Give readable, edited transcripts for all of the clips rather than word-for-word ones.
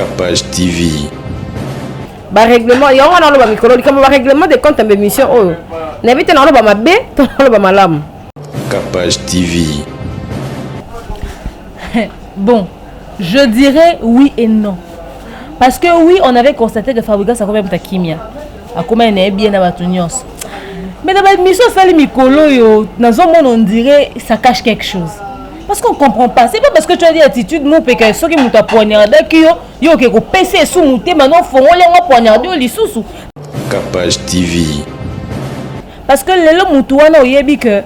Kapash TV. Ba règlement yango wana oloba mikolo likambo ba règlement de compte ya émission oyo nayebi te naoloba mabe to naoloba malamu. Kapash TV. Bon, je dirais oui et non. Parce que oui, on avait constaté que Fabregas akomi muta kimia. Akoma na bien na bato nyonso. Mais na ba émission asali mikolo oyo nazomona on dirait ça cache quelque chose. Parce qu'on comprend pas. C'est pas parce que tu as dit attitude mou pe que soki mutu apoignardaki yo, yo oke kopesa esu motema no ofongoli yango apoignarde yo lisusu. Kapash TV. Parce que lelo mutu wana oyebi que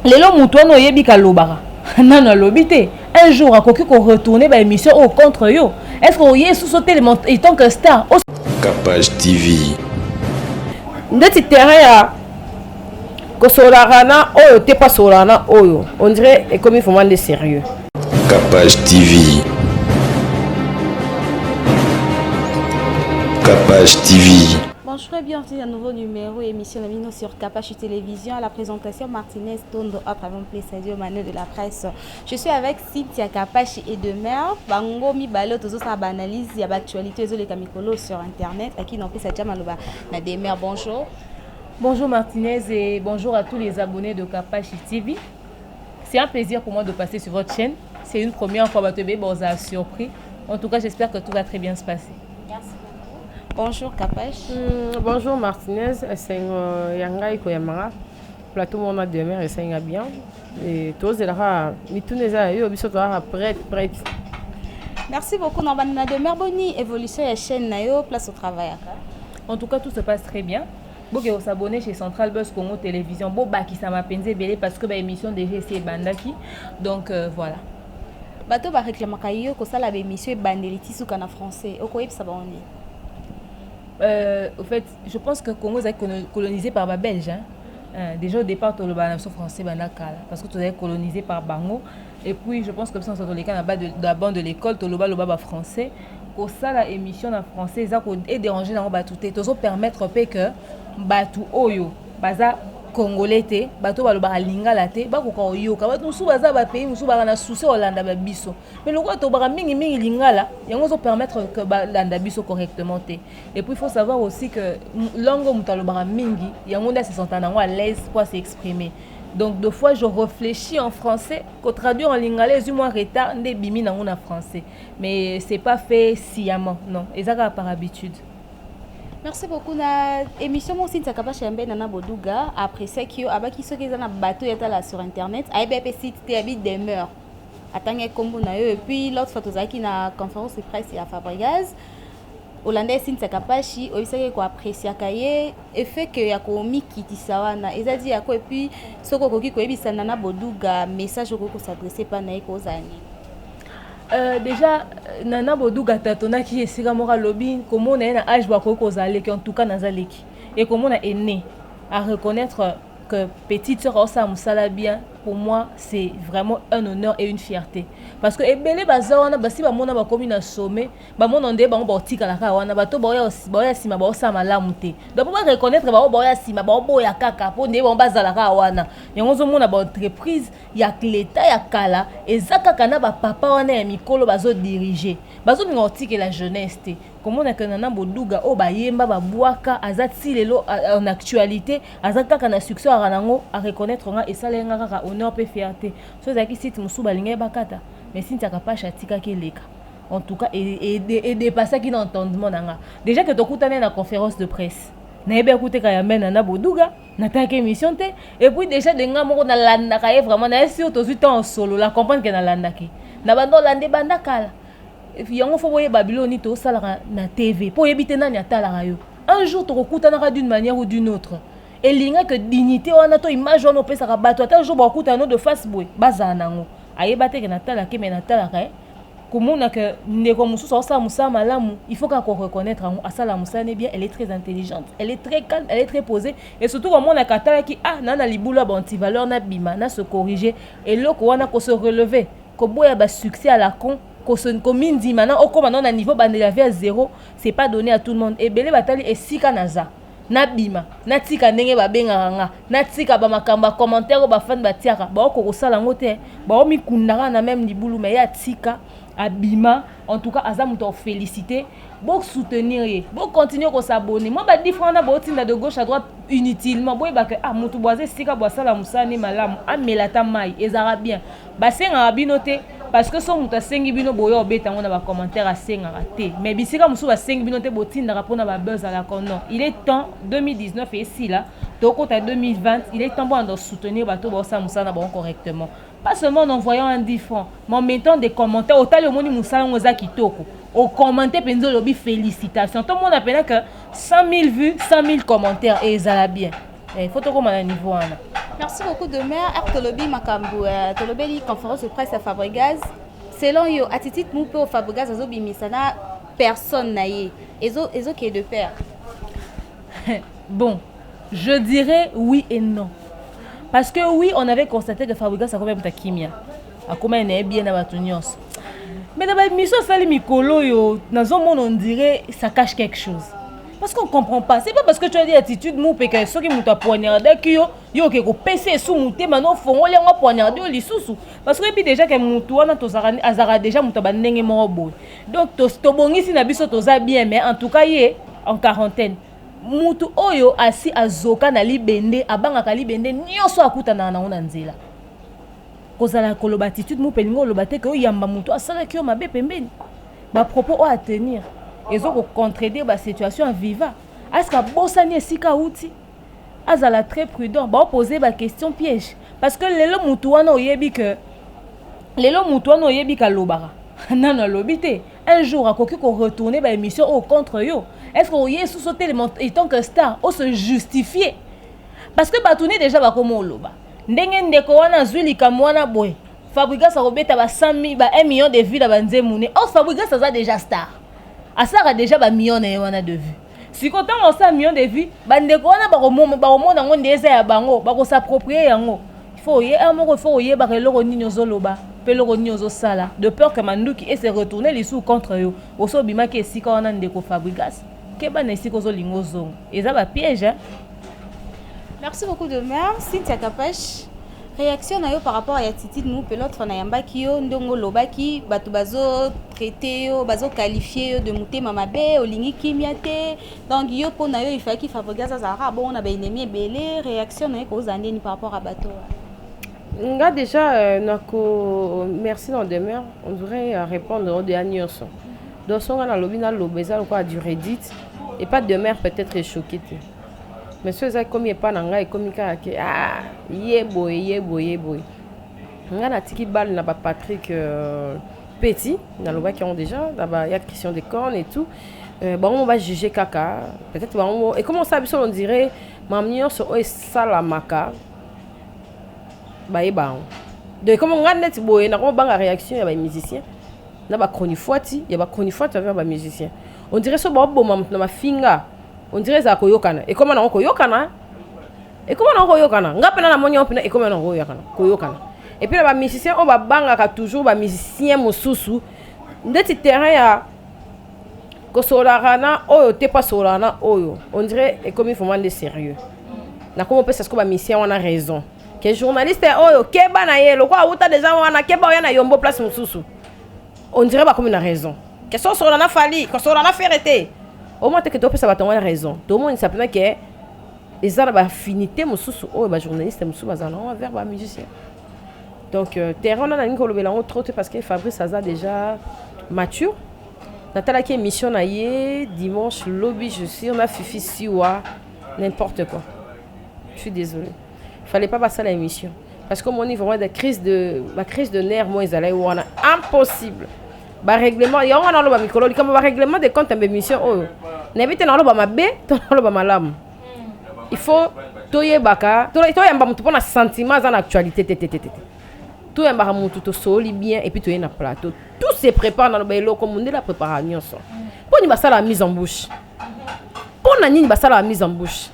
lelo mutu wana oyebi kalobaka nanu alobi te un jour akoki ko retourner ba émission oyo contre yo. Est-ce que oye susu otelema étant que star? Kapash TV. Ndeti terrain ya kosololaka na oyo te mpo asololaka na oyo on dirait ekomi vraiment nde sérieux. Kapash TV. Kapash TV. Bonjour et bienvenue à un nouveau numéro émission na bino sur Kapash Télévision. À la présentation, Martinez Tondo, à travers Sadio Mané de la presse. Je suis avec Cynthia Kapash et Demer. Bango mibale tozosala ba analyse ya ba actualité ezoleka mikolo sur internet. Aki non pesa maloba na Demer. Bonjour. Bonjour Martinez et bonjour à tous les abonnés de Kapash TV. C'est un plaisir pour moi de passer sur votre chaîne. C'est une première fois, bato ebele bozala surpris. En tout cas, j'espère que tout va très bien se passer. Merci beaucoup. Bonjour Kapash. Bonjour Martinez, esengo ya ngai koyambanga plateau mona Demer esenga bien. Et tozelaka mituna eza ya yo biso toyaka prête prête. Merci beaucoup na Demer. Boni évolution ya chaîne na yo place au travail. En tout cas, tout se passe très bien. Boke s'abonner chez Central Buzz Congo Télévision. Bo bakisa mapenze ebele parce que ba émission déjà esi ebandaki. Donc voilà. Bato ba réclamaka yo kosala ba émission ebandeli ti suka na français. Okoyebisa bango nini? Au fait, je pense que Congo est colonisé par ba Belge, hein. Déjà au départ toloba na biso français banda kala parce que tozali colonisé par bango. Et puis je pense que biso nyonso toleka na ba de, na banc de l'école toloba loba ba français. Kosala émission na français eza ko edéranger nango bato te. Tozo permettre pe que bato oyo baza congolais te, bato balobaka lingala te, bakoka koyoka. Bato mosusu baza ba pays mosusu baka na souci kolanda ba biso. Mais lokola tobaka mingi mingi lingala, yango ezo permettre que balanda biso correctement te. Et puis il faut savoir aussi que langue oyo moto alobaka mingi, yango nde asesenta nango à l'aise pour s'exprimer. Donc deux fois je réfléchis en français, ko traduire en lingala ezwi mwa retard nde ebimi nango na français. Mais c'est pas fait sciemment, non, eza kaka par habitude. Merci beaucoup na émission mo Cynthia Kapash yambe na Boduga apprécié yo abaki soki eza na bateau ya tala sur internet ayebi pe site te abi demeure atangi kombo na yo. Et puis l'autre fois tozalaki na conférence de presse ya Fabregas olanda Cynthia Kapashi oyebisaki ko appréciaka ye effet que ya komikitisa wana eza di yako. Et puis soki okoki koyebisa na Boduga message okoki kos'adresser pa na ye kozala nini? Déjà Nana Boduga tatonaki esika moko alobi komona ye na âge bakoki kozala leki. En tout cas naza leki e komona aîné à reconnaître que petite sœur aosala mosala bien, pour moi c'est vraiment un honneur et une fierté, parce que ebele baza wana basi bamona bakomi na sommet, bamona nde bango baotikala kaka wana, bato baoya nsima baosala malamu te. Donc po bareconnaître bango baoya nsima baoboya kaka mpo nde bango bazala kaka wana. Yango ozomona baentreprise ya leta ya kala eza kaka na bapapa wana ya mikolo bazodirige, bazolinga kotikela jeunesse te. Komona ke Nana Boduga oyo bayemba babwaka aza ti lelo en actualité, aza kaka na succès aka nango, areconnaître nga esala nga kaka honneur mpe fierté. So ezalaki site mosusu balingaki bakata, mais Cynthia Kapash atikaki eleka. En tout cas edépassaki na entendement na nga. Déjà que tokutani na conférence de presse, nayebi akuteka ya me Nana Boduga natalaki émission te. Et puis déjà de nga moko nalandaka ye vraiment, naye sur tozwi temps osolola comprendre ke nalandaki na banda olanda ebanda kala. Yango fo boyeba biloko nini tosalaka na TV mpo oyebi te nani atalaka yo. Un jour tokokutanaka d'une manière ou d'une autre. Elinga que dignité wana to image wana opesaka bato, ata jour bakokutana no de face boye bazala nango. Ayeba te ke natalaka me natalaka ye. Komona ke ndeko mosusu aosala mosala malamu, il faut kaka koreconnaître yango. Asala mosala ne bien, elle est très intelligente, elle est très calme, elle est très posée. Et surtout komonaka atalaki ah na na libulu ya baantivaleur, nabima na se corriger eloko wana, kose relever, koboya basuccès à la con, komindima na okóma nao na niveau bandela vie ya zéro, c'est pas donné à tout le monde. Ebele batali esika naza, nabima natika ndenge babengaka nga, natika bamakambo ya commentaire oyo bafani batiaka, baokoka kosala yango te, baomikundaka na même libulu. Me ye atika, abima. En tout cas, aza moto félicité. Bo soutenir ye, bo continuer ko s'abonner. Moi ba 10 francs na botinda de gauche à droite inutilement. Boyeba que ah, moto boaza esika boasala mosala ne malamu, amela ata mai, ezalaka bien. Basengaka bino te, parce que so moto asengi bino, boya obeta yango na bacommentaire. Asengaka te, mais bisika mosusu basengi bino te, botindaka mpona babuzz. Alaka non, il est temps, 2019 esila, tokota 2020, il est temps banda soutenir bato baosala mosala na bango correctement, pas seulement en envoyant un 10 francs, mais en mettant des commentaires. Otali, omoni mosala yango eza kitoko, okommente mpenza, olobi félicitation. Tomona mpenza que 100 000 vues, 100 000 commentaires, e ezala bien. Il faut tokóma na niveau wana. Merci beaucoup, Demer. R tolobi makambo, tolobeli conférence de presse ya Fabregas. Selon yo, attitude mu mpe Fabregas azobimisa na personne na ye, ezokende de pair? Bon, je dirais oui et non, parce que oui, on avait constaté que Fabregas akomi moto akimia, akóma na ye bien na bato nyonso, mais na baémission asali mikolo oyo, nazomona on dirait ça cache quelque chose, parce qu'on comprend pas. C'est pas parce que tu as dit attitude mu mpe ke soki moto apoignardaki yo, yo oke kopesa esu motema na ofongoli yango, apoignarde yo lisusu, parce que oyebi déjà ke motu wana azalaka déjà moto ya bandenge moko boye. Donc tobongisi na biso, toza bien, mais en tout cas ye en quarantaine. Mutu oyo asi azoka na libende, abangaka libende nyonso akutanaka nango na nzela. Kozala koloba attitude mu mpe elingi oloba te ke oyamba motu asalaki yo mabe pembeni. Bapropos oyo atenir ezokocontredire basituation ya viva. Aske abosani esika awuti? Azala très prudent. Baopose baquestion piège, parce que lelo mutu wana oyebi ke lelo mutu wana oyebi kalobaka nano alobi te, un jour akoki koretourner baémission oyo contre yo. Est ce que oye susu otelema étant que star, ose justifier? Parce que bato ne déjà bakoma oloba ndenge ndeko wana azwi likambo wana boye, Fabregas akobeta ba 100 ba 1 million de vues na banzembo ne. Or Fabregas aza déjà star, asalaka déjà bamillion na ye wana de vues. Sikoyo ntango osala million de vues, bandeko wana bakomona yango nde eza ya bango, bakos'approprier yango. Faut oye un moko, il faut oyebaka eloko nini ozoloba mpe eloko nini ozosala, de peur que manduki ese retourne lisusu contre yo. Oso obimaki esika wana, ndeko Fabregas, keba na esika ozolinga ozonga, eza bapiège. Merci beaucoup, Demer. Cynthia Kapache, réaction na yo par rapport à attitude mu mpe l'autre nayambaki yo, ndongo olobaki bato bazotraite yo, bazoqualifie yo de motema mabe, olingi kimia te. Donc yo, mpo na yo, ifalaki Fabregas azalaka bongo na baennemi ebele? Réaction na ye kozala ndeni par rapport à bato? Nga déjà, nako merci na demeure. On devrait répondre odeya nyonso. Donc so nga nalobi, naloba eza lokola du redit et pas demeure peut-être echoqué te, mais so eza ekomi epa na ngai, ekomi kaka ke ah, ye boye, ye boye, ye boye. Nga natiki bale na bapatrick petit, nalobaki yango déjà na ba ya Christian de Corne et tout. Bango mo bajuge kaka, peut-être bango mo ekoma osala biso, on dirait makambo nyonso oyo esalamaka bayeba yango. Donc ekoma nga neti boye, nakoma banga réaction ya bamusicien na bachronifuati, ya bachronifuati avec bamusicien. On dirait so baoboma moto na mafinga, on dirait ezala koyokana, ekoma nango koyokana, ekoma nango koyokana. Nga mpena namoni yango mpena ekoma nango koyokana, koyokana. Et puis na bamusicien oyo babangaka toujours bamusicien mosusu, ndeti terrain ya kosololaka na oyo te, mpo asololaka na oyo, on dirait ekomi vraiment nde sérieux. Nakoma opesa sikoyo bamusicien wana raison ke journaliste oyo, keba na ye, lokola awuta deja wana, keba oya na yombo place mosusu. On dirait bakomi na raison ke so osolola na Fally, kosolola na Ferre te. Omoi te ke topesa bato yango na raison, tomonisa mpena ke eza na baaffinité mosusu oyo bajournaliste mosusu bazala nango envers bamusicien. Donc terrain wana nalingi kolobela yango trop te, parce que Fabrice aza déjà mature. Natalaki émission na ye dimanche lobi, je suis na Fifi Siwa, n'importe quoi. Je suis désolée, fallait pas basala émission, parce que omoni vraiment des crises de bacrise de nerf mo ezalaki wana impossible. Barèglement yango wana oloba mikolo likambo barèglement de compte ya baémission oyo, nayebi te naoloba mabe to naoloba malamu. Il faut toyebaka toyamba motu mpona sentiment aza na actualité te te te te. Toyambaka motu, tosoli bien, et puis toye na plateau, tout se prépare. Naloba eloko mondele aprépara nyonso. Mpo nini basalaka mise en bouche? Mpo na nini basalaka mise en bouche?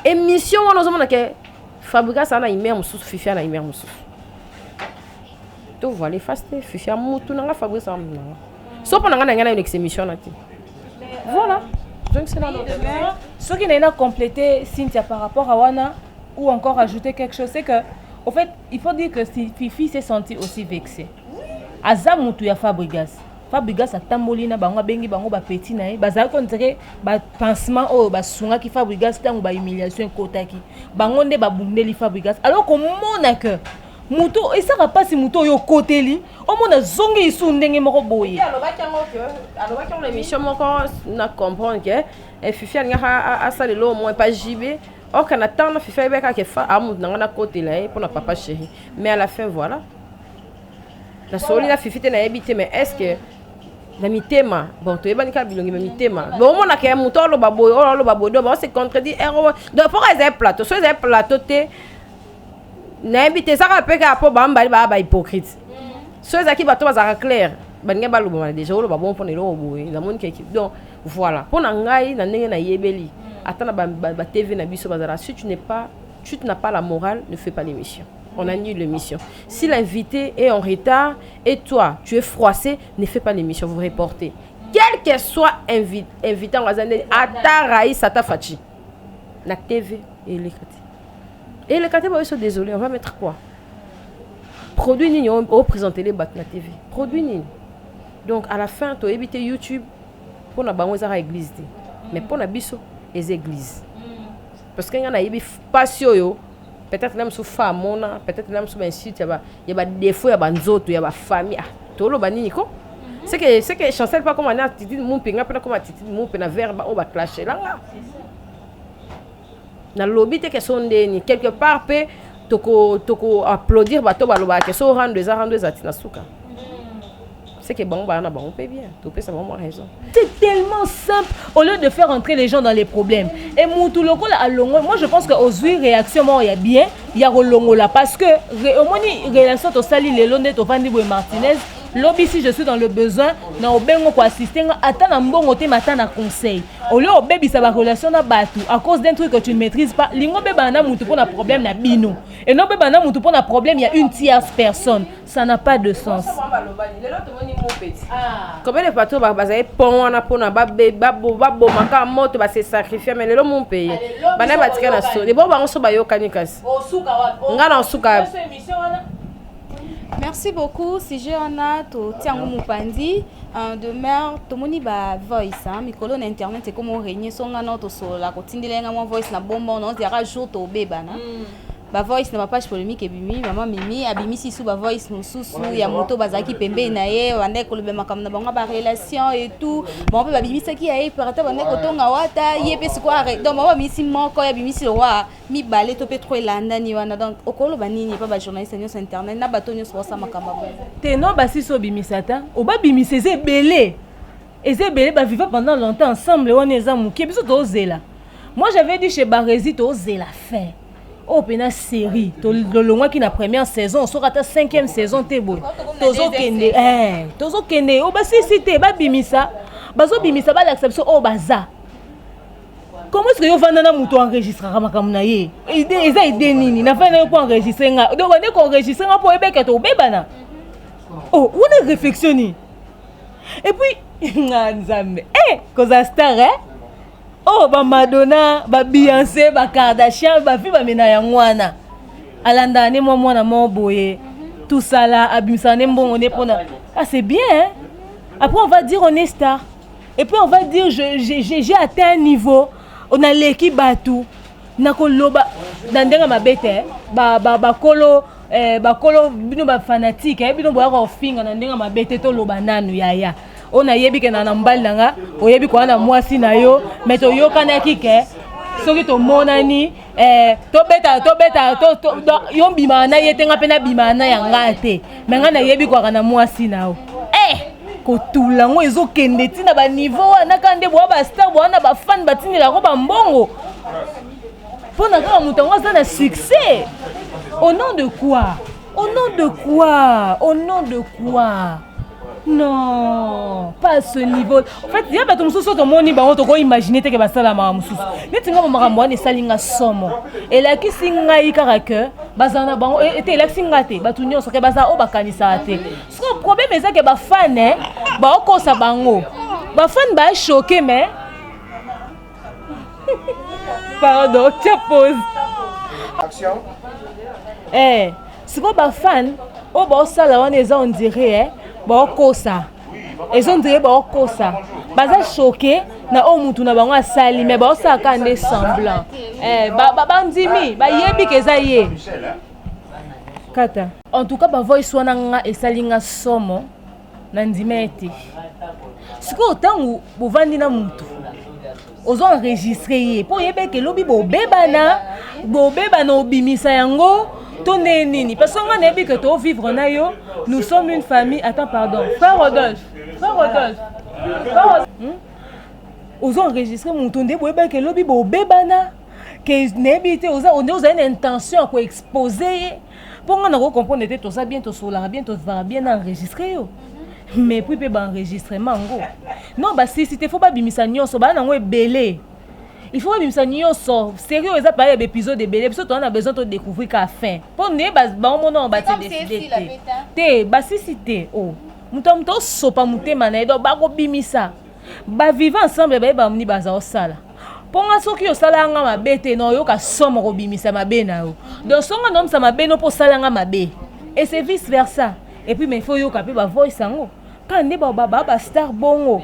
Émission wana ozomona ke Fabregas aza na humeur mosusu, Fifi na humeur mosusu. Tovoile face te, Fifi ya mutu na nga, Fabrice aza mutu na nga. So mpo na nga na ngai nayolekisa émission na te. Voilà, donc c'est là. Soki naye na compléter Cynthia par rapport à wana ou encore ajouter quelque chose, c'est que au fait, il faut dire que si Fifi s'est senti aussi vexé, aza mutu ya Fabregas. Fabregas atamboli na bango, abengi bango bapeti na ye. Bazalaki, on dirait, bapansement oyo basungaki Fabregas ntango bahumiliation ekotaki. Bango nde babundeli Fabregas. Alors komona ke moto esaka mpasi, moto oyo okoteli, omona zongi lisu ndenge moko boye. Alobaki yango ke alobaki yango na émission moko na comprendre ke Fifi alingaka asalela au moins pas JB or que na temps na Fifi ayebaki kaka fa amutu na ngai nakotela ye mpona papa chéri. Mais à la fin, voilà, nasoli na Fifi te, nayebi te. Mais est ce que na mitema, bon, toyebani kaka bilongi, ma mitema, bon, omonaka ya moto aloba boye, oyo aloba boye, donc baose contredire. Donc mpoka ezali plateau, so ezali plateau te, nayebi te. Ezaka mpe kaka mpo bambali baa bahypocrite. So ezalaki bato bazalaka clair, balingi balobama déjà, oloba bon mpona eloko boye, namoni keki. Donc voilà, mpo na ngai, na ndenge nayebeli, ata na baTV na biso bazala, si tu n'es pas tu n'as pas la morale, ne fais pas l'émission, on annule l'émission. Si l'invité est en retard et toi tu es froissé, ne fais pas l'émission, vous reportez, quel que soit invité aza ndeni, ata Raïs, ata Faci na TV, eleka te, eleka te. Bayo so désolé, on va mettre quoi? Produit nini oprésentele bato na TV? Produit nini? Donc à la fin, toyebi te. YouTube mpo na bango ezaka église te, mais mpo na biso eza église, parce que ngai nayebi mpasi oyo. Peut-être na mosusu fa amona, peut-être na mosusu bainsulte ya badéfaut ya banzoto ya bafamille. Ah, toloba nini ko? C'est que Chancel pa koma na attitude mu mpe, nga mpe nakoma attitude mu mpe na vers oyo baclashelanga. Nalobi te ke so ndeni quelque part mpe toko applaudir bato balobaka ke so rando eza rando, eza ntina suka. C'est que bango baa na bango mpe bien, topesa bango mwa raison. C'est tellement simple au lieu de faire entrer les gens dans les problèmes. Et mutu lokola alongo, moi je pense que ozwi réaction moko ya bien ya kolongola, parce que omoni relation tosali lelo nde tovandi boye, Martinez, lobi si je suis dans le besoin na obengo koassiste nga, ata na mbongo te, ma ata na conseil, au lieu obebisa barelation na bato à cause d'un truc que tu ne maîtrises pas. Lingo obebana na mutu mpo na problème na bino et non obebana na mutu mpo na problème ya une tierce personne, ça n'a pas de sens. Lelo tomoni mopeti, combien de bato bazali pont wana mpona babomaka moto, base sacrifie, mais lelo mopeye bana batika na soni bo bango so bayokani, kasi nga na osuka. Merci beaucoup. Sujet wana totia yango mopanzi. Demeure, tomoni ba voice mikolo na internet ekoma orégner. So nga na tosolola, kotindela nga mwa voice na bomba na ozalaka jour tobebana. Bavoice na bapage polémique ebimi. Mama Mimi abimisi su bavoice mosusu ya moto bazalaki pembeni na ye, bandaki koloba makambo na bango, barelation et tout. Bango mpe babimisaki ya ye parata, bandaki kotonga wata ye mpe sikoyo. Donc bango babimisi moko, ye abimisi lokwa mibale to mpe trop elandani wana. Donc okoloba nini epa bajournaliste nyonso internet na bato nyonso basala makambo ya bongo? Te, no, basisi obimisa ta, obabimisa eza ebele, eza ebele. Baviva pendant longtemps ensemble, wana eza moke. Biso tozela, moi j'avais dit chez Baresi, tozela fin oyo mpena série. Tolongwaki na première saison, soki ata cinquième saison te boye, tozokende, tozokende. Oyo basisi te, babimisa, bazobimisa, balakisa biso oyo baza. Comment est-ce que yo vanda na moto enregistraka makambo na ye? Eza ide nini nafandi na yo mpo enregistre nga? Donc bande koenregistre nga mpo oyebeka tobebana. Oh, wana réflexion nini? Et puis nga Nzambe, eh, kozala star, eh? Oh, bamadonna, baBeyoncé, baKardashian, bavi bamena yango wana, alandaka ne mwa mwana moko boye, tosala, abimisaka ne mbongo ne mpona. Ah, c'est bien, hein? Après on va dire on est star et puis on va dire j'ai atteint un niveau, naleki bato. Nakoloba na ndenge mabe te, bakolo bakolo bino bafanatike, bino boyaka kofinga na ndenge mabe te. Toloba nanu yaya oyo nayebi ke na mobali na nga, oyebi koya na mwasi na yo, mais toyokanaki ke soki tomonani, tobeta tobeta, yo mbimaka na ye te, nga mpe nabimaka na ya nga te, mais nga nayebi kwaka na mwasi na yo. Kotula yango ezokende ntina baniveau wana kaka nde boya bastar, boya na bafane, batindelako bambongo mpo na kaka moto yango aza na succès. Au nom de quoi? Au nom de quoi? Au nom de quoi? Non, pas à ce niveau. En fait, ya bato mosusu tomoni bango, tokoimagine teke basalamaka mosusu neti nga. Makambo wana esali nga somo. Elakisi ngai kaka ke bazala na bango ete, elakisi nga te bato nyonso ke bazala oyo bakanisaka te. Siko problème eza ke bafane baokosa bango, bafane bachoqué. Mais pardon, tia pause. Sikoyo bafane oyo baosala wana eza on dirait baokosa. Ezondire baokosa, baza choqué na oyo mutu na bango asali, mais baosala kaka nde semblant. Eh, bandimi, bayebi ke eza ye kata. En tout cas, bavoice wana nga esali nga somo na ndima ete sikoyo ntango bovandi na mutu, ozo enregistre ye mpo oyeba eke elobi bobebana, bobebana, obimisa yango to nde nini? Parce que nga nayebi ke tovivre na yo, nous sommes une famille. Attends, pardon, frère Rodolphe, frère Rodolphe, frère Rodolphe. Ozo enregistre moto nde boyebaki elobi bobebana, ke nayebi te nde ozali na intention ya koexpose ye. Mpo nga nako comprendre te, toza bien, tosolaka bien, tozalaka bien, na enregistre yo, mais puis mpe baenregistrement yango non, basisi te. Faut babimisa nyonso, baa nango ebele, il faut babimisa nyonso. Série oyo eza paya ya baépisode ebele, biso toza na besoin todécouvrir ka fin, mpo nde bango mona batie décide te te, basisi te. O moto ya moto osopa motema na ye, donc bakobimisa bavive ensemble, bayeba nini baza osala. Mpo nga soki osala nga mabe te, na oyoka somo kobimisa mabe na yo. Donc songa naomisa mabe no mpo osala nga mabe, et c'est vice versa. Et puis mais il faut yoka mpe bavoice yango kaka nde bastar bongo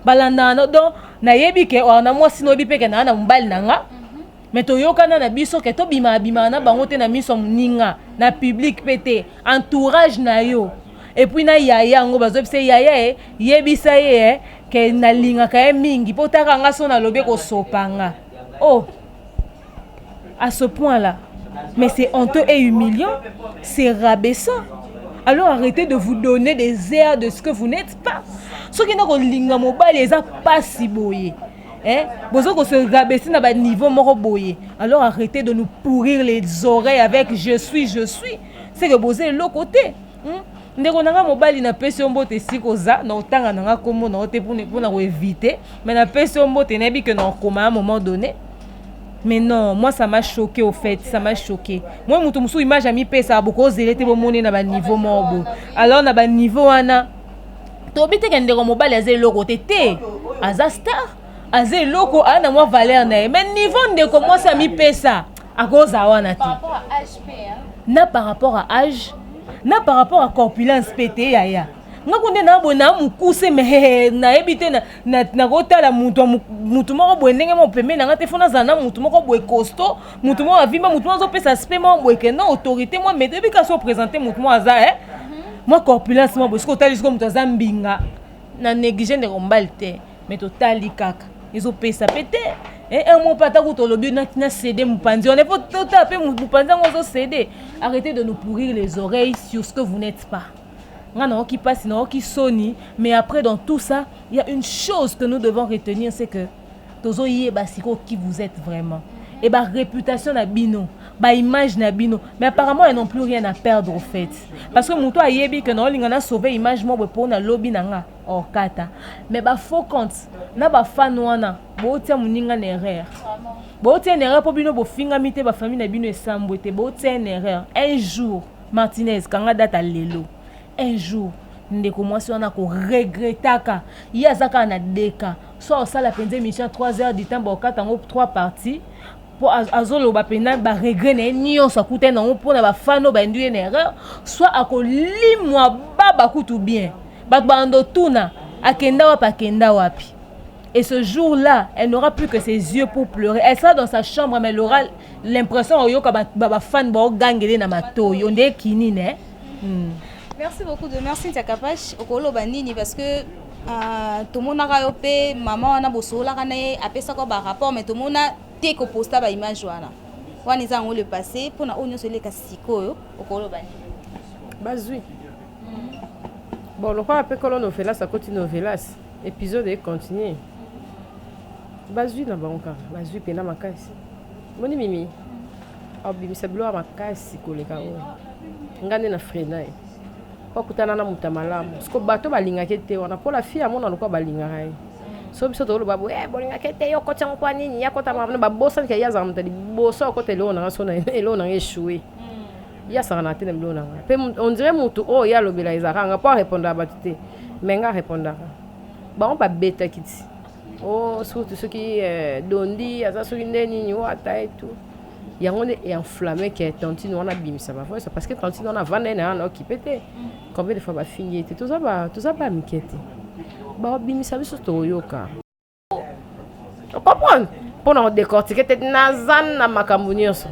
balandaka no. Donc nayebi ke na mwasi, nayebi mpe ke naa na mobali na nga, mais toyokana na biso ke tobimaka bimaka na bango te na miso ya moninga, na public mpe te, entourage na yo. Et puis na yaya yango bazobisa yaya ye, yebisa ye ke nalingaka ye mingi, mpo taka nga so nalobi ekosopa nga. Oh, à ce point là, mais c'est honteux et humiliant, c'est rabaissant. Alors arrêtez de vous donner des airs de ce que vous n'êtes pas. Soki na kolinga mobali eza pasi boye, eh? Bozo ko se rabaisser na baniveau moko boye. Alors arrêtez de nous pourrir les oreilles avec "je suis, je suis". C'est que boza eloko te, Ndeko na nga mobali, napesi yo mbote esika oza. Na otanga na nga nkombo na yo te mpona koevite, mais napesi yo mbote. Nayebi ke na okoma à un moment donné. Mais non, moi ça m'a choqué au fait, ça m'a choqué. Moi moto mosusu image amipesaka, bokozela te, bomoni na baniveau moko boye. Alors na baniveau wana, toyebi te ke ndeko mobali aza eloko te te, aza star, aza eloko, aa na mwa valeur na ye, mais niveau ndeko mwasi amipesa, akozala wana te, na par rapport à âge, na par rapport à corpulence mpe te. Yaya, nga ko nde na boye na mokuse, mais nayebi te nakotala mutu moko boye ndenge moko pembeni na nga te. Faut nazala na mutu moko boye costaud, mutu moko avimba, mutu moko azopesa aspect moko boye ke non, autorité mwa. Mais toyebi kasi oprésente mutu moko aza mwa corpulence mwa boye. Soki otali sikoyo moto aza mbinga, na néglige ndeko mobali te, mais totali kaka ezopesa mpe te. Un mot mpe ata kuta olobi na cédé mopanzi wana, ifo totala mpe mopanzi yango ozocédé. Arrêtez de nous pourrir les oreilles sur ce que vous n'êtes pas. Nga naoki mpasi, naoki soni. Mais après, dans tout ça, il y a une chose que nous devons retenir, c'est que tozoyeba sikoyo qui vous êtes vraiment et baréputation na bino, baimage na bino. Mais apparemment, elles n'ont plus rien à perdre au fait, parce que moto ayebi ke naolinga na sauver image moko boye mpo na lobi na nga okata. Mais bafaux compte na bafan wana, bootia moninga na erreur, bootia na erreur mpo bino bofingami te, bafamille na bino esambwe te, bootia na erreur. Un jour, Martinez, kanga data lelo, un jour ndeko mwasi wana koregretaka. Ye aza kaka na deka so osala mpenza émission 3 heures du temps, baokata yango 3 parties, mpo azoloba mpenza baregret na ye nyonso akutani nango mpona bafano bayendi ye na erreur. Soit akolimwa baba kutu bien, bato bando otuna akenda wapi, akenda wapi. Et ce jour-là, elle n'aura plus que ses yeux pour pleurer. Elle sera dans sa chambre, mais elle aura l'impression oyoka bafan baogangele na matoyi onde kinine. Merci beaucoup de merci Cynthia Kapache. Okoloba nini? Parce que tomonaka yo mpe mama wana, bosololaka na ye, apesaka barapport, mais tomona te koposta baimage wana. Wana eza yango le passé. Mpona oyo nyonso eleka sikoyo, okoloba nini? Bazwi bon, lokola mpe kolo novelas akoti novelas, épisode econtinue. Bazwi na bango kaka, bazwi mpena makasi. Moni mimi abimisa biloko ya makasi koleka oyo nga nde na frena ye, po akutana na moto ya malamu. Siko bato balingaki te wana, mpo la fille amona lokola balingaka ye. So biso toloba boye, bolingaki te, yo okoti yango mpo nini? Ya kota babosani ke ye azala moto ya liboso akota eloko nanga. So eloko nanga échoué, ye asakana te na biloko nanga mpe. On dirait motu oyo ye alobela ezalaka nga, mpo arépondaka bato te, mais nga arépondaka bango. Babetaki ti o surtout soki dondi aza soki nde nini o ata etu yango nde enflamme ke tantine wana abimisa bavoice, parce que tantine wana avanda ye na ya na okipe te. Combien de fois bafingi ye te? Toza bamike te. Babimisa biso toyoka. Comprendre mpo na kodécortiquer te, naza na makambo nyonso.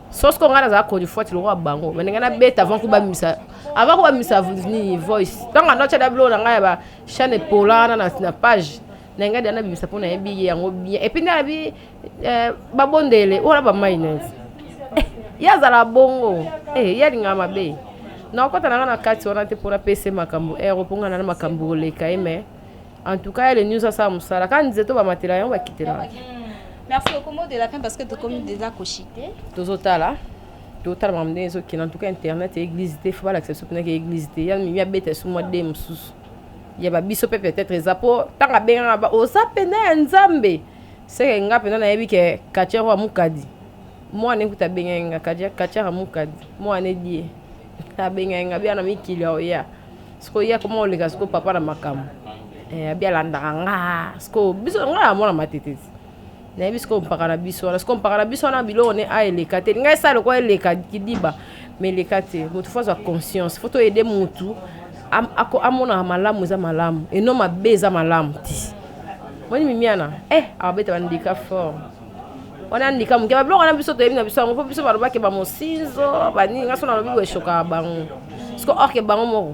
Soso ngai nazala chronifuati lokola bango, me ndenge nabeta avant ko babimisa, avant kobabimisa nini, voice. Ntango ando atyala biloko na ngai ya bachaîne epola wana na page na ngai, deya nabimisa mpo nayebi yango bien. Et puis nde nayebi babondele oyo na bamai neti ye azala bongo, ye alingaka mabe. Nakokɔta na ngai na kati wana te mpo napesa makambo ere mpo ngai na makambo koleka ye. Mais en tout cas, le news asala mosala kaka nzete bamatela yango, bakitelaka. Merci beaucoup. Mot de la fin, parce que tokomi déjà kochuter. Tozotala, totala makambo ndenge ezokende. En tout cas, internet église te, faut balakisa biso mpenaki église te. Ya mimi abeta esu mwa de mosusu ya babiso mpe peut-être eza mpo ntango abengaka oza pena ya Nzambe, seke nga mpena nayebi ke katiere oyo amukadi mwana ekuta abengaki nga katiere amukadi mwana edie abengaki nga bia na mikili ya oya. Sikoyo ye akoma oleka sikoyo papa na makambo, abi alandaka nga. Sikoyo biso nga ya mwana matete ti nayebi sikoyo mpaka na biso wana, sikoyo mpaka na biso wana biloko ne a eleka te. Ngai esala lokola eleka kidiba, mais eleka te. Motu faut azwa conscience, faut toyede motu amonaka malamu eza malamu, eno mabe eza malamu te. Moni mimiana abeta bandika fort wana, ndika moke babiloko wana biso toyebi na biso yango, mpo biso balobaki bamosinzo banini. Nga so nalobi boye, eshokaka bango siko orke bango moko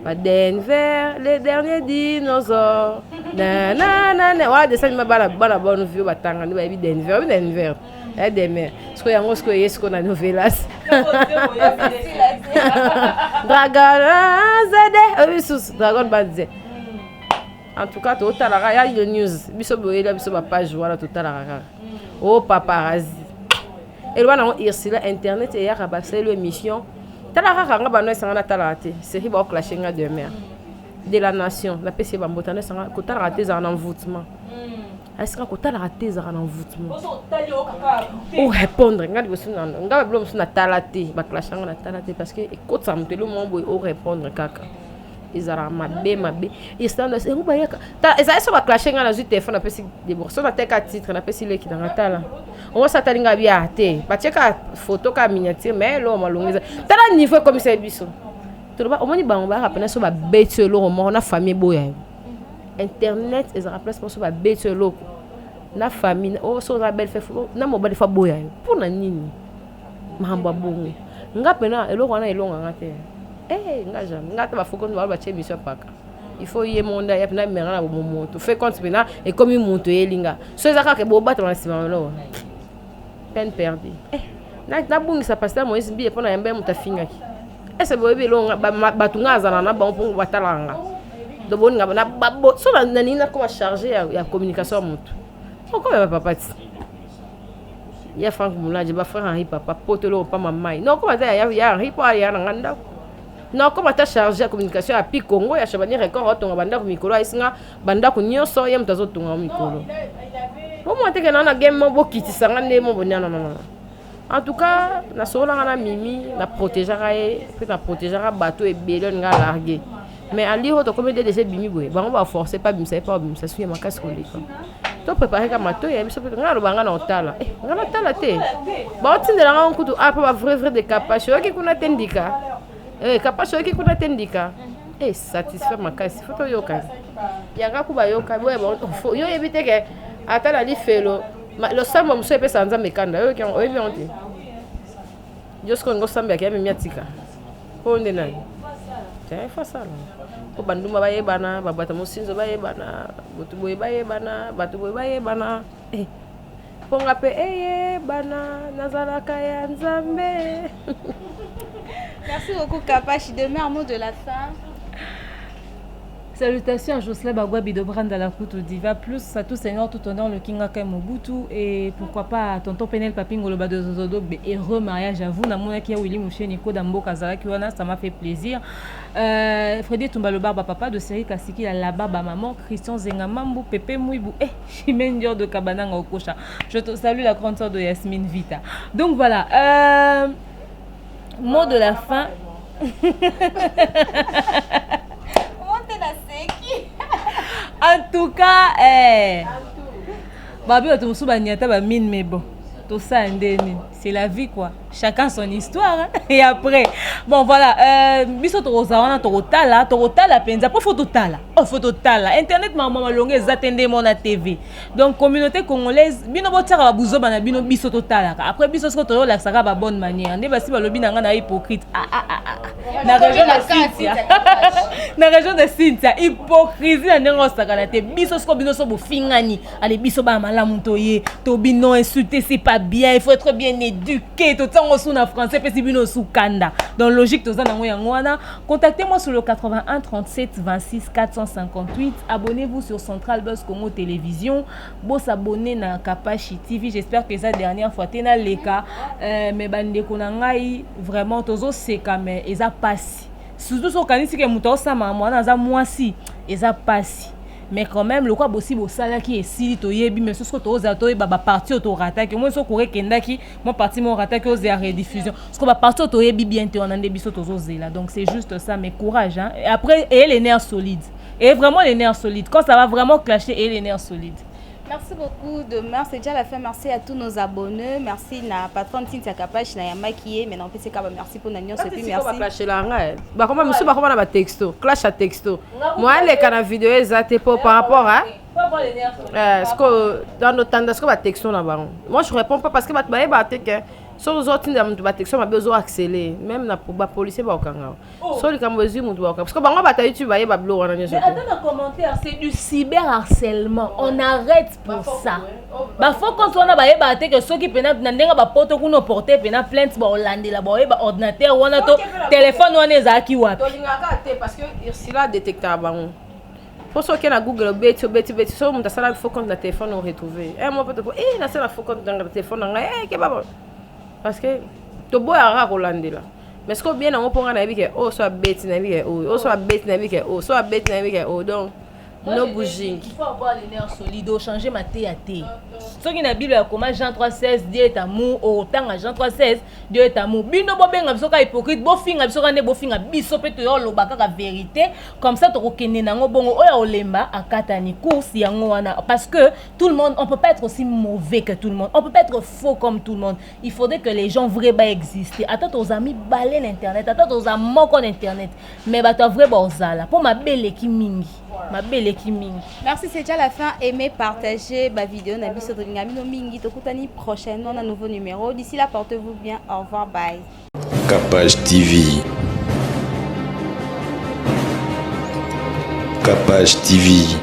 badenver le dernier dinosaure nananana wana dessin animé. Bana, bana bonne vie batanga nde bayebi Denver, oyebi Denver ya demer. Sikoyo yango sikoyo eye sikoyo na novelas Dragon zede, oyebi susu Dragon Ball Z. En tout cas, totalaka ya le news, biso boyela biso bapage wana, totalaka kaka o paparazzi eloba nango Ursula. Internet eyaka, basali émission, tala kaka nga bano esanga natalaka te série baoclashe nga de mare de la nation. Napesi ye bambota no esanga kotalaka te, ezalaka na envoûtement. Esika kotalaka te, ezalaka na envoûtement. Orépondre nga liboso nga babilo mosusu natala te, baclashe nga natala te, parce que ekotisaka moto elo moko boye, orépondre kaka ezalaka mabe mabe. Yango bayaka ezali so baclashe ngai, nazwi telefone, napesi debor so, nateka titre, napesi leki nanga, tala ongo atali ngai bia te, batie kaka photo, kaka miniature, mais eloko malongo eza. Tala niveau ekomisa biso. Toloba omoni bango bayaka mpena so babeti eloko moko na famille eboya yo. Internet ezalaka place moko so babeti eloko na famille, so oza belle fe na mobali, faut aboya yo. Mpona nini makambo ya bongo? Nga mpena eloko wana elonganga te. Nga jamais, nga ata bafoko bao batie émission paka, il faut ye monda ya mpena menga na bomoto fait compte mpena ekomi moto eyelinga so eza kaka bobatama na nsima eloko, peine perdue. Nabungisa pasteur Moïse Mbiye mpo na yamba ye, moto afingaki ese boyebi elongo bato nga azala na bango mpo batalaka nga. Donc boninga so naningi nakoma chargé ya communication ya motu okoma bapapa ti ya Frank Mulaje, bafrère Henri, papa poto eloko pa mamai nokoma ata ya Henri mpo aya na nga ndako, nakoma ata chargé ya communication ya pi Congo ya Chabani Record. Aotonga bandako mikolo, ayesinga bandako nyonso, ye moto azotonga mikolo. Bomona teke na na game mo bokitisanga nde mo boniana. Nanana, en tout cas, nasololaka na Mimi, na protégeaka ye mpe na protégeaka bato ebele olinga largue. Mais alire oyo tokomi nde déjà ebimi boye, bango baforce pa bimisa ye, pa babimisa suki ya makasi koleka. To prépare ka matoi ya biso mpe. Ngai aloba ngai na otala, ngai natala te, baotindela ngai nkutu a mpo ba vrai vrai de Kapashe oyoki kuna te, ndika Kapashe oyoki kuna te, ndika satisfait makasi. Faut toyoka yanga ku bayoka boya. Yo oyebi te ke ata na lifelo losambo mosusu epesaka Nzambe ekanda. Oyebi yango te? Yo sikoyo ngo osambelaka ya mimi atika mpo nde nani te fasala mpo bandumba bayebana, babata mosinzo bayebana, bato boye bayebana, bato boye bayebana, mpo nga mpe eyebana nazalaka ya Nzambe. Merci beaucoup, Kapash. Demain, mot de la fin. Salutations à Jocelyn Bagwabi de Branda la Kutu Diva Plus, à tout seigneur, tout honneur, le King Akai Mobutu, et pourquoi pas à Tonton Penel Papingo le de Zozodog, heureux mariage à vous, Namona Kia Willy Mouché Nico Dambo Kazaraki wana, ça m'a fait plaisir. Freddy Tumbalo Barba, papa de Série Kasiki, la Baba maman, Christian Zenga Mambu, Pepe Mouibou, eh, Chimène Dior de Kabananga Okosha. Je te salue, la grande sœur de Yasmine Vita. Donc voilà, mot de la fin. Monte na seki. En tout cas, eh, babi bato mosusu baniata bamine, mais bon, tosala nde nini? C'est la vie, quoi. Chacun son histoire, hein? Et après, bon, voilà, biso tokozala wana, tokotala, tokotala mpenza, mpo faut totala. Oh, faut totala internet, mama malongo eza te nde mona TV. Donc communauté congolaise, bino botiaka babuzoba na bino, biso totalaka. Après, biso siko toyolakisaka babonne manière nde basi balobi na ngai na hypocrite. Ah, ah, ah, ah. Na région de Cynthia, na région de Cynthia, hypocrisie na ndenge osakana te. Biso siko, bino so bofingani, ale biso bana malamu toye tobi non, insulter, c'est pas bien, il faut être bien éduqué. Totiango su na français, epesi bino sukanda. Donc logique toza nango yango wana. Contactez moi sur le 81 37 26 458. Abonnez-vous sur Central Buzz Congo Télévision, bosabonner na Kapashi TV. J'espère que eza dernière fois te naleka, mais bandeko na ngai, vraiment tozoseka, mais eza pasi, surtout so okanisi ke moto aosamaka mwana aza mwasi, eza pasi. Mais quand même, lokwa bosi bosalaki, esili, toyebi. Mais soki tozala toyeba bapartie oyo torataki, omoi soki kore ekendaki mwa partie moko orataki, ozela rediffusion, parce que bapartie oyo toyebi bien te, wana nde biso tozozela. Donc c'est juste ça, mais courage, hein. Et après, ayez les nerfs solides, et vraiment les nerfs solides, quand ça va vraiment clasher, ayez les nerfs solides. Merci beaucoup. Demain, c'est déjà la fin. Merci à tous nos abonnés. Merci na patronne Cynthia Kapache na Yamaki, mais non PCK, merci pour Nagnon et puis merci. Baclashela ngai, bakoma mosusu, bakoma na batexto, clash ya texto. Mo aleka na video eza te po par rapport à siko dans otanda siko batexto na bango. Moi, je réponds pas parce que bato bayebaka te ke soki ozotinda moto batexto mabe, ozo accélé même na bapolicier bakokanga. So likambo ezwi moto, bakokanga, parce que bango bato ya YouTube bayeba biloko wana nyonso. Mais attends, un commentaire, c'est du cyberharcèlement. On arrête pour ça. Bafaux compte wana, bayeba te ke soki pena na ndenge bapoto kuna oporte pena plainte, baolandela, baoyeba ordinateur wana to téléphone wana ezalaki wapi. Tolingaka te parce que Ursula détectaka bango, mpo soki na Google obeti, obeti, obeti, soki moto asala faux compte na téléphone, oretrouve mo mpe topo e nasala faux compte na téléphone na ngai keba, parce que toboyaka kaka kolandela. Mais soki obie nango, mpo ngai nayebi ke oyo so abeti, nayebi ke oyo so abeti, nayebi ke oyo so abeti, nayebi ke oyo. Donc no bouging. Il faut avoir les nerfs solides, ochanger mateya te. Soki na Bible yakoma Jean 3:16, Dieu est amour, otanga Jean 3:16, Dieu est amour. Bino bobenga biso kaka hypocrite, bofinga biso kaka nde bofinga biso mpe, toya oloba kaka vérité. Comme ça tokokende nango bongo. Oyo olemba akatani course yango wana, parce que tout le monde, on peut pas être aussi mauvais que tout le monde, on peut pas être faux comme tout le monde. Il faudrait que les gens vrais ba exister. Ata toza mibale na internet, ata toza moko na internet, mais bato ya vrai bozala, mpo mabe eleki mingi, mabe eleki mingi. Merci, c'est déjà la fin. Aimez, partagez ma vidéo na biso, tolinga bino mingi. Tokutani prochainement na nouveau numéro. D'ici là, portez-vous bien. Au revoir, bye. Capage TV. Capage TV.